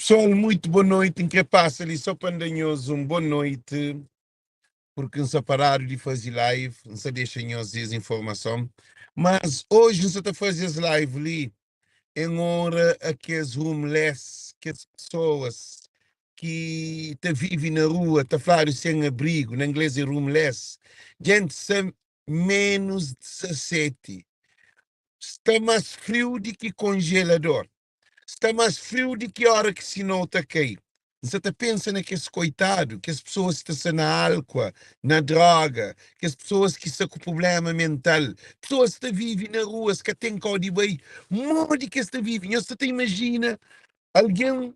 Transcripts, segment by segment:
Pessoal, muito boa noite. N kre passa li só pa N da nhos um boa noite, porque N sta parado di faze live, N sta dexa nhos es informason. Mas hoje N sta ta faze es live li em honra a kes homeless, kes pessoas ki ta vive na rua, ta fladu sem abrigo, na inglês é roomless. Gente, sta menos 17. Sta más friu di ki konjelador. Sta más friu di ki ora ki sinou ta kai. N sa ta pensa na kes koitadu, kes pesoas ki ta sta na álkua, na dróga, kes pesoas ki sta ku prubléma mental, pesoas ki ta vive na ruas, ka ten kau di bai. Modi ki es ta vive? Nhos sa ta imajina algen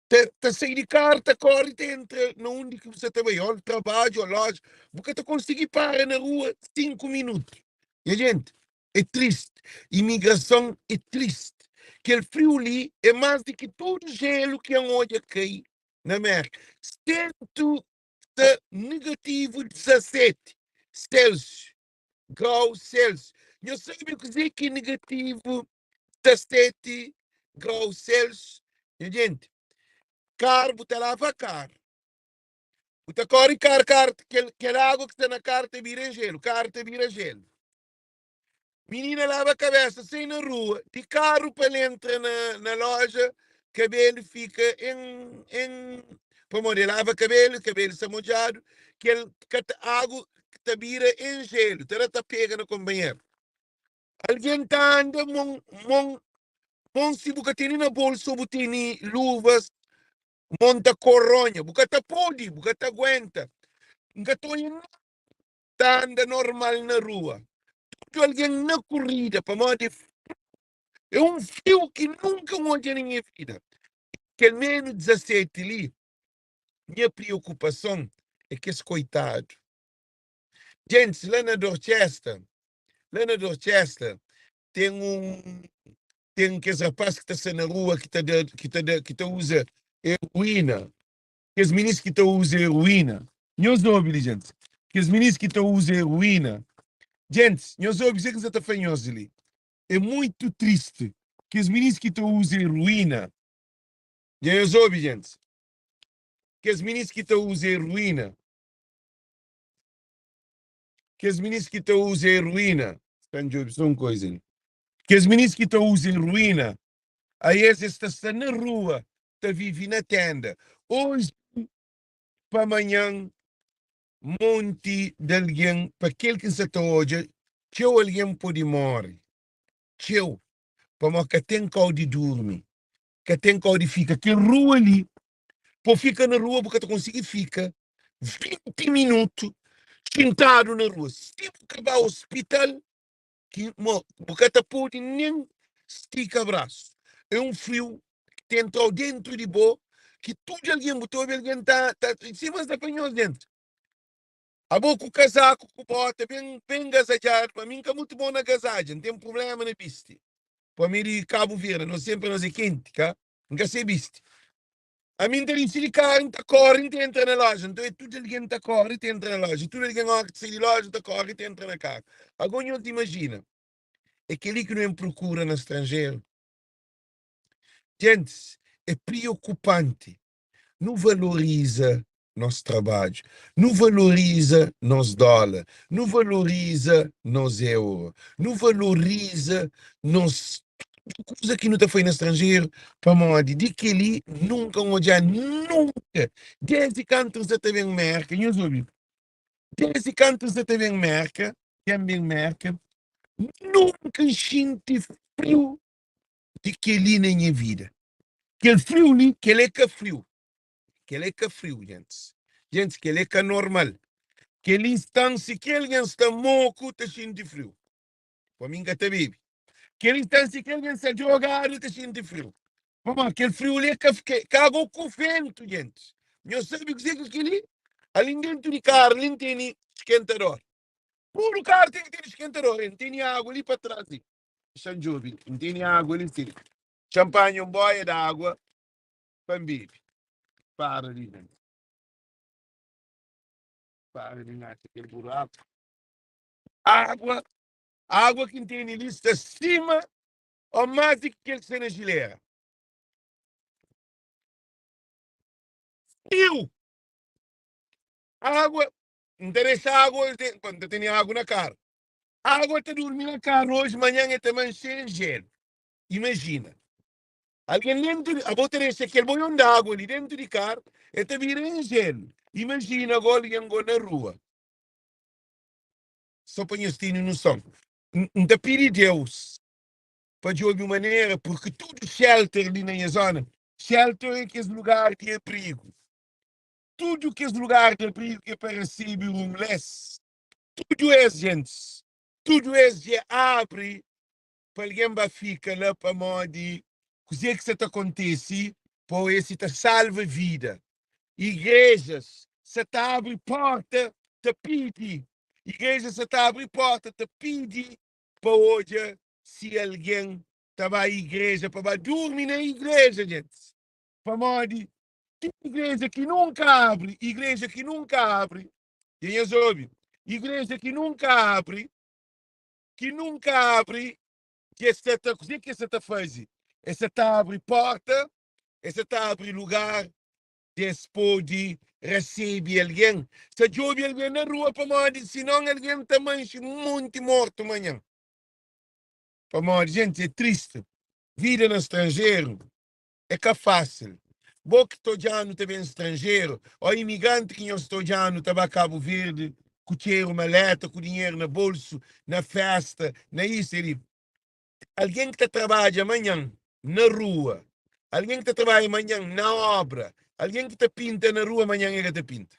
ta, ta sai di karu, ta kóre, ta entra na undi ki bu sa ta bai, ô trabadju ô lója, bu ka ta konsigi para na rua 5 minutu. Nha jenti, é triste. Imigrason é triste. Kel friu li é más di ki tudu jelu ki N odja kai na Mérka. Sentu sta negativu 17 Celsius, grau Celsius. Nhos sabe kuzê ki é negativu 17 grau Celsius? Nha jenti, karu, bu ta lava karu, bu ta kóre karu, karu, kel, kel agu ki sta na karu ta bira jelu, karu ta bira jelu. Minina laba kabesa, sai na rua, di karu pa el entra na, na loja, kabelu fika en, en, pamodi el lava kabelu, kabelu sta modjadu, kel ka ta, agu ta bira en jelu, ta da ta pega na konpanheru. Algen ta anda mon, mon, mon si bu ka tene na bolsu o bu tene luvas, mon ta koronha, bu ka ta pode, bu ka ta aguenta. N ka ta oia ta anda normal na rua. Tudu algen na korida pamodi é un friu ki nunka N odja na nha vida. Kel menu 17 li, nha priokupason é kes koitadu. Gentis, la na Dorchester, la na Dorchester ten un ten kes rapaz ki ta sta na rua ki ta da ki ta da ki ta uza eruína. Kes minis ki ta uza eruína. Nhos obi li, gentis. Kes minis ki ta uza eruína. Gentis, nhos obi kuzê ki N sa ta fla nhos li. É muitu tristi. Kes minis ki ta uza eruína. Dja nhos obi, gentis? Kes minis ki ta uza eruína. Kes minis ki ta uza eruína. Sta N djobe sô un koza li. Kes minis ki ta uza eruína. Aes es ta sta na rua ta vive na tenda. Oji pa manhan monti di algen pa kel ki N sa ta odja txeu algen pode more txeu pamodi ka ten kau di durmi ka ten kau di fika kel rua li pa bu fika na rua bu ka ta konsigi fika 20 minutu xintadu na rua si bu ka ba ospital ki mo bu ka ta pode nen stika brasu. É un friu ki ta entra-u dentru di bo ki tudu algen, bu ta obi algen ta ta sima es ta fla nhos dentru. Abo ku kazaku ku bota ben ben gazadjadu, pa mi N ka mutu bon na gazadja, N ten prublema na bisti. Pa mi di Kabu Verdi, nos senpri nos é kenti, ka? N ka se bisti. Ami N ta dixi di karu, N ta kóre, N ta entra na lója. Nton é tudu algen ta kóre, ta entra na lója. Tudu algen óra ki ta sai di lója, ta kóre, ta entra na karu. Agó nhos imajina, é kel-li ki nu ben prokura na stranjeru? Gentis, é priokupanti. Nu valoriza nos trabadju, nu valoriza nos dóla, nu valoriza nos euro, nu valoriza nos tudu kuza ki nu ta fai na stranjeru, pamodi di kel-li nunka N odja nunka, desdi kantu N sa ta ben Merka, nhos obi, desdi kantu N sa ta ben Merka, dja N ben Merka, nunka N xinti friu di kel-li na nha vida. Kel friu li, kel-li é ka friu, kel-li é ka friu, gentis, gentis, kel-li é ka normal. Kel instansi ki algen sta moku ta xinti friu. Pa mi N ka ta bebe. Kel instansi ki algen sta drogadu ta xinti friu. Pamodi kel friu li é ka ka agu ku ventu, gentis. Nhos sabe kuzê ki kel-li? Ali dentu di karu li N tene skentador. Tudu karu ten ki tene skentador. N tene agu li pa tras li. Xa-m djobe. N tene agu li sin. Xa-m panha un boia di agua pa N bebe. Para li, gentis. Para di ngatxa kel buraku. Agua, agua ki N tene li sta sima ô más di ki kel ki sta na jilera. Friu! Água, N ta dexa água, N ta tene água na karu. Água ta durmi na karu oji, manhan e ta manxe jelu. Imajina, algen dentu di, abo ta dexa kel boion di água li dentu di karu, e ta bira en jelu. Imajina go algen go na rua. Só pa nhos tene noson. N ta pidi Deus pa djobe un manera, purki tudu shelter li na nha zona, shelter é kes lugar di abrigu, tudu kes lugar di abrigu ki é pa resebe homeless, tudu es gentis, tudu es dja abri pa algen ba fika la pamodi kuzê ki sa ta kontise pa esi ta salva vida. Igrejas sa ta abri porta ta pidi, igrejas sa ta abri porta ta pidi pa odja si algen ta ba igreja pa ba durmi na igreja, gentis. Pamodi ti igreja ki nunka abri, igreja ki nunka abri, dja nhos obi, igreja ki nunka abri, ki nunka abri, dja es sa ta, kuzê ki es sa ta faze? Es sa ta abri porta, es sa ta abri lugar di es pode resebe algen. Sa djobe algen na rua pamodi sinon algen ta manxe monti mortu manhan. Pamodi, jenti, é tristi. Vida na stranjeru é ka fásil. Bo ki ta odja-nu ta ben stranjeru ô imigranti ki nhos ta odja-nu ta ba Kabu Verdi ku txeru maleta, ku dinheru na bolsu, na fésta, na isu i li. Algen ki ta trabadja manhan na rua, algen ki ta trabadja manhan na obra, algen ki ta pinta na rua manhan e ka ta pinta.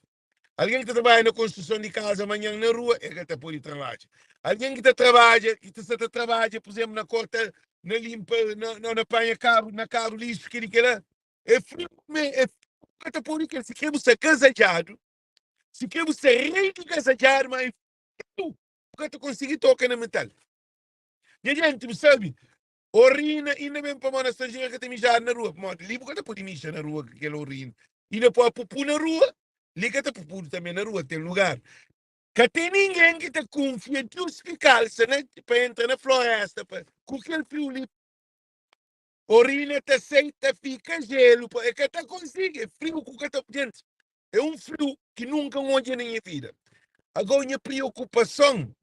Algen ki ta trabadja na konstruson di kaza manhan na rua e ka ta pode trabadja. Algen ki ta trabadja, ki ta sta ta trabadja, pur izénplu, na korta, na linpa, na na panha karu, na karu lixu, kel-li kel-la, é friu mé, é friu ka ta pode kel. Si krê bu sta gazadjadu, si krê bu sta rei di gazadjadu, má é friu, bu ka ta konsigi toka na metal. Nha jenti, bu sabe, orina inda ben pamodi na stranjeru ka ta mijadu na rua, pamodi li bu ka ta pode mixa na rua ku kel orina. Inda poi pupu na rua, li ka ta pupudu tanbe na rua, ten lugar. Ka ten ningen ki ta kunfia duspi kalsa na pa entra na floresta pa ku kel friu li. Orina ta sai ta fika jelu pa e ka ta konsigi, é friu ku ka ta jenti, é un friu ki nunka N odja na nha vida. Agora nha priokupason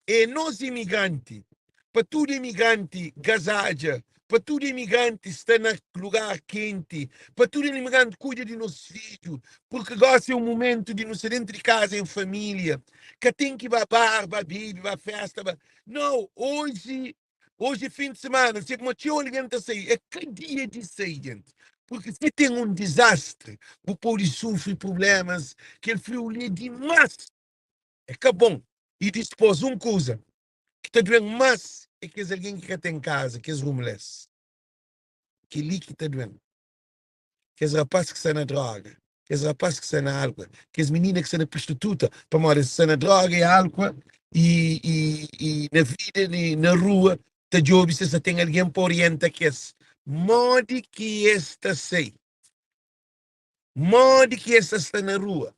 é nos imigranti, pa tudu imigranti gazadja, pa tudu imigranti sta na lugar kenti, pa tudu imigranti kuida di nos fidju, purki gosi é un mumentu di nu sta dentu di kaza en familia, ka ten ki ba bar, ba bebe, ba festa, ba. Nau, oji, oji é fin di semana, se kuma txeu algen ta sai, é ka dia di sai, jenti, purki si ten un dizastri, bu pode sufri prublemas, kel friu li é dimás. É ka bon. I dispôs, un kuza ki ta duen más é kes algen ki ka ten kaza, kes homeless. Kel-li ki ta duen. Kes rapás ki sta na dróga, kes rapás ki sta na álkua, kes minina ki sta na prostituta, pamodi es sta na dróga i álkua i, i, i na vida, i na rua, ta djobe si es ta ten algen pa orienta kes. Modi ki es ta sai? Modi ki es ta sta na rua?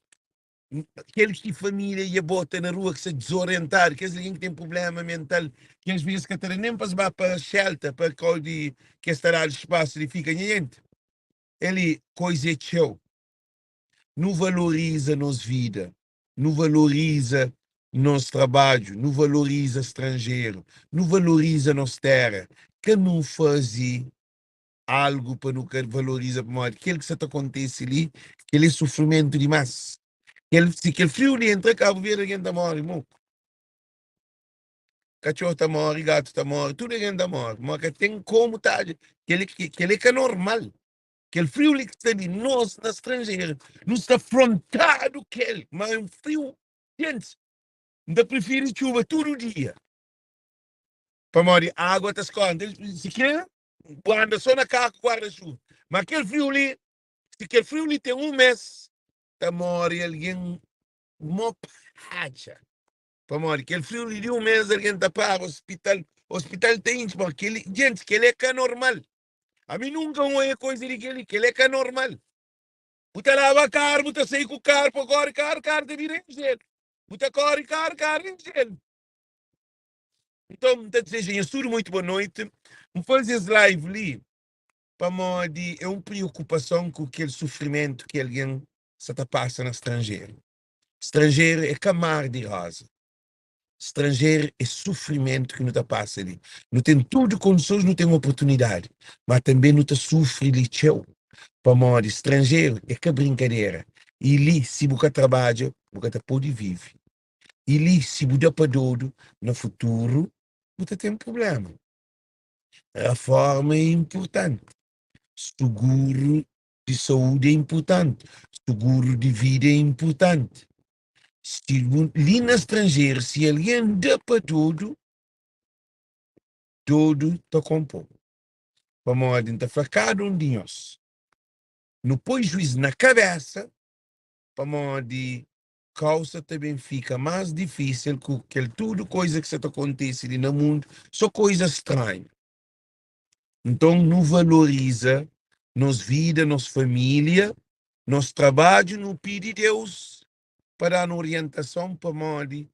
Kel ki família dja bota na rua, ki sta dizorientadu, kes algen ki ten prubléma mental, ki asvês ka ta da nen pa es ba pa shelter, pa kau di ki es ta dadu spasu di fika. Nha jenti, el li koiza é txeu. Nu valoriza nos vida, nu valoriza nos trabadju, nu valoriza stranjeru, nu valoriza nos téra. Ka nu faze algu pa nu ka valoriza pamodi kel ki sa ta kontise li, kel é sufrimentu dimás. Kel, si kel friu li entra Kabu Verdi, algen ta móre moku. Katxor ta móre, gatu ta móre, tudu algen ta móre. Ma ka ten komu tadja. Kel, kel é ka normal. Kel friu li ki sta li, nos na stranjeru, nu sta frontadu kel, ma é un friu, gentis, N ta prifiri txuba tudu dia. Pamodi água ta skora. Si kre, bu anda so na karu ku guarda-xuva. Ma kel friu li, si kel friu li ten un mes, ta more algen mo patxa. Pamodi kel friu li di un mes, algen ta para ospital, ospital ta intxi. Pamodi kel li, gentis, kel li é ka normal. Ami nunka N oia koiza di kel li, kel li é ka normal. Bu ta laba karu, bu ta sai ku karu pa kori karu, karu ta bira en jelu. Bu ta kori karu, karu en jelu. Nton, N ta dizeja nhos tudu muitu boa noiti. N faze es live li pamodi é un priokupason ku kel sufrimentu ki algen. sa ta pasa na stranjeru. Stranjeru é ka mar di roza. Stranjeru é sufrimentu ki nu ta pasa li. Nu ten tudu kondisons, nu ten oportunidadi, ma tanbe nu ta sufri li txeu. Pamodi stranjeru é ka brinkadera. I li si bu ka trabadja, bu ka ta pode vive. I li si bu da pa dodu, na futuru bu ta ten prubléma. Raforma é inpurtanti, suguru di saúdi é inpurtanti, suguru di vida é inpurtanti. Si bu li na stranjeru, si algen da pa dodu, dodu ta konpo. Pamodi N ta fla kada un di nhos, nu poi juiz na kabésa, pamodi kau sa ta ben fika más difísil ku kel tudu koiza ki sa ta kontise li na mundu, so koiza stranhu. Nton, nu valoriza nos vida, nos família, nos trabadju, nu pidi Deus pa da-nu orientason pamodi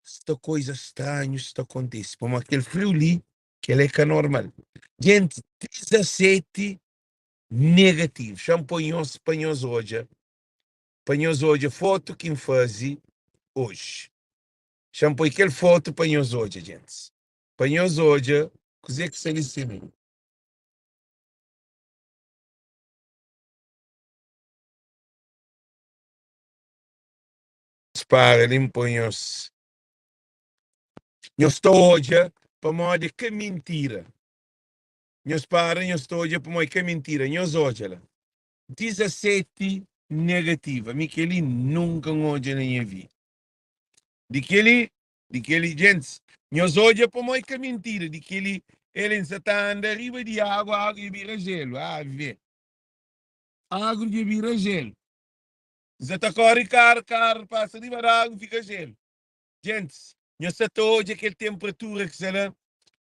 sta koiza stranhu sta kontise, pamodi kel friu li, kel é ka normal. Djenti, 17 negativu, xa-m poi nhos pa nhos odja pa nhos odja fotu ki N faze oji. Xa-m poi kel fotu pa nhos odja, djentis. Pa nhos odja kuzê ki sta li sima. Para li N poi nhos. Nhos ta odja pamodi é ka mintira. Nhos para nhos ta odja pamodi é ka mintira. Nhos odja la. 17 negativa mi keli nunka n odja na nha vida di keli di keli djentis nhos odja pamo e ka mintira di keli el sa ta anda riba di agu agu dja bira jelu ave agu dja bira jelu sa ta kori karu karu pasa riba di agu fika jelu djentis nhos sa ta odja kel temperatura ki sta la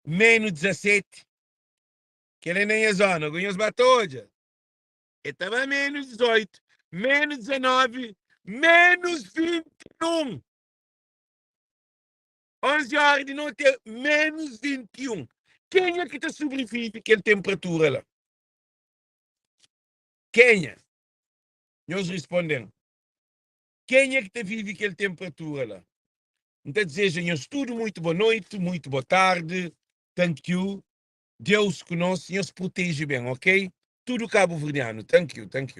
menu 17 kel é na nha zona go nhos ba ta odja E ta ba menus 18, menus 19, menus 21. 11 óra di noti é menus 21. Kenha ki ta sobrivive kel tenperatura la? Kenha? Nhos responde-m. Kenha ki ta vive kel tenperatura la? N ta dizeja nhos tudu muitu bo noiti, muitu bo tardi. Thank you. Deus ku nos, nhos proteje ben, ok? Tudu kabuverdianu. Thank you, thank you.